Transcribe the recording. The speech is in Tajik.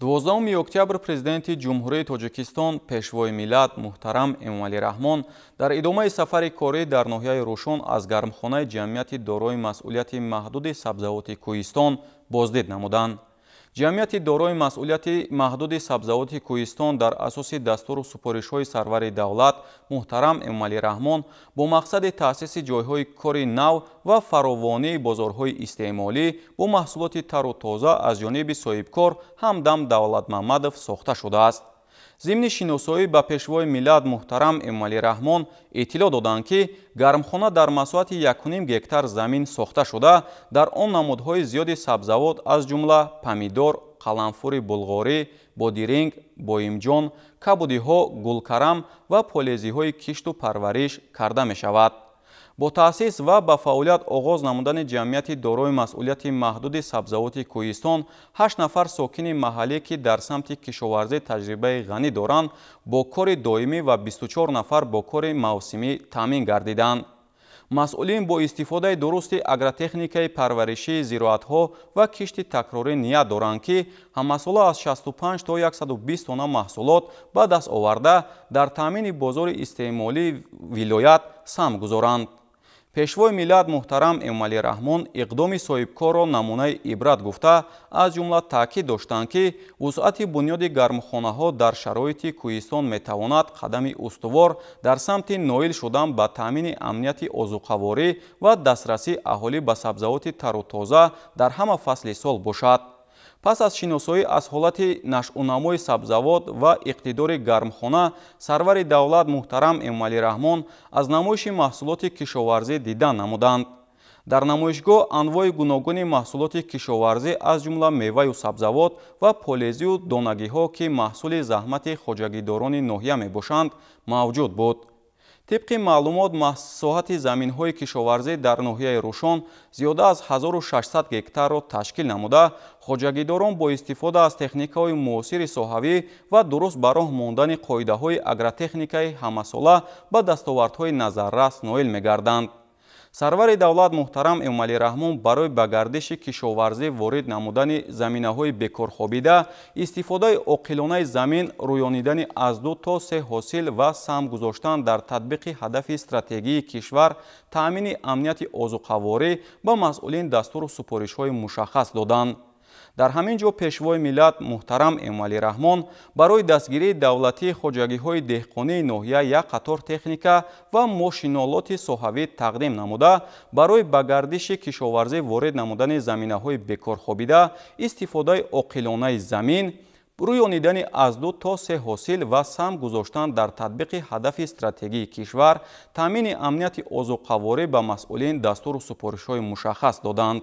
12 октябр Президенти Ҷумҳурии Тоҷикистон, Пешвои миллат муҳтарам Эмомалӣ Раҳмон дар идомаи сафари корӣ дар ноҳияи Рӯшон аз гармхонаи ҷамъияти дорои масъулияти маҳдуди «Сабзавоти Кӯҳистон» боздид намуданд. Ҷамъияти дорои масъулияти маҳдуди «Сабзавоти Кӯҳистон» дар асоси дастуру супоришҳои сарвари давлат муҳтарам Эмомалӣ Раҳмон бо мақсади таъсиси ҷойҳои кори нав ва фаровонии бозорҳои истеъмолӣ бо маҳсулоти тару тоза аз ҷониби соҳибкор Ҳамдам Давлатмамадов сохта шудааст. Зимни шиносоӣ ба Пешвои миллат муҳтарам Эмомалӣ Раҳмон иттилоъ доданд, ки гармхона дар масоҳати 1,5 гектар замин сохта шуда, дар он намудҳои зиёди сабзавот, аз ҷумла помидор, қаламфури булғорӣ, бодиринг, боимҷон, кабудиҳо, гулкарам ва полезиҳои кишту парвариш карда мешавад. Бо таъсис ва ба фаъолият оғоз намудани ҷамъияти дорои масъулияти маҳдуди «Сабзавоти Кӯҳистон» ҳашт нафар сокини маҳаллӣ, ки дар самти кишоварзӣ таҷрибаи ғанӣ доранд, бо кори доимӣ ва 24 нафар бо кори мавсимӣ таъмин гардиданд. Масъулин бо истифодаи дурусти агротехникаи парваришии зироатҳо ва кишти такрорӣ ният доранд, ки ҳамасола аз 65 то 120 тонна маҳсулот ба даст оварда, дар таъмини бозори истеъмолии вилоят саҳм гузоранд. Пешвои миллат муҳтарам Эмомалӣ Раҳмон иқдоми соҳибкорро намунаи ибрат гуфта, аз ҷумла таъкид доштанд, ки вусъати бунёди гармхонаҳо дар шароити кӯҳистон метавонад қадами устувор дар самти ноил шудан ба таъмини амнияти озуқаворӣ ва дастрасии аҳолӣ ба сабзавоти тару тоза дар ҳама фасли сол бошад. Пас аз шиносоӣ аз ҳолати нашъунамои сабзавот ва иқтидори гармхона, сарвари давлат муҳтарам Эмомалӣ Раҳмон аз намоиши маҳсулоти кишоварзӣ дидан намуданд. Дар намоишгоҳ анвои гуногуни маҳсулоти кишоварзӣ, аз ҷумла меваю сабзавот ва полезию донагиҳо, ки маҳсули заҳмати хоҷагидорони ноҳия мебошанд, мавҷуд буд. Тибқи маълумот, масоҳати заминҳои кишоварзӣ дар ноҳияи Рӯшон зиёда аз 1600 гектарро ташкил намуда, хоҷагидорон бо истифода аз техникаҳои муосири соҳавӣ ва дуруст ба роҳ мондани қоидаҳои агротехникаи ҳамасола ба дастовардҳои назаррас ноил мегарданд. Сарвари давлат муҳтарам Эмомалӣ Раҳмон барои ба гардиши кишоварзӣ ворид намудани заминаҳои бекорхобида, истифодаи оқилонаи замин, рӯёнидани аз ду то се ҳосил ва саҳм гузоштан дар татбиқи ҳадафи стратегии кишвар, таъмини амнияти озуқаворӣ, ба масъулин дастуру супоришҳои мушаххас доданд. Дар ҳамин ҷо Пешвои миллат муҳтарам Эмомалӣ Раҳмон барои дастгирии давлатии хоҷагиҳои деҳқонии ноҳия як қатор техника ва мошинолоти соҳавӣ тақдим намуда, барои ба гардиши кишоварзӣ ворид намудани заминаҳои бекорхобида, истифодаи оқилонаи замин, рӯёнидани аз ду то се ҳосил ва саҳм гузоштан дар татбиқи ҳадафи стратегии кишвар, таъмини амнияти озуқаворӣ, ба масъулин дастуру супоришҳои мушаххас доданд.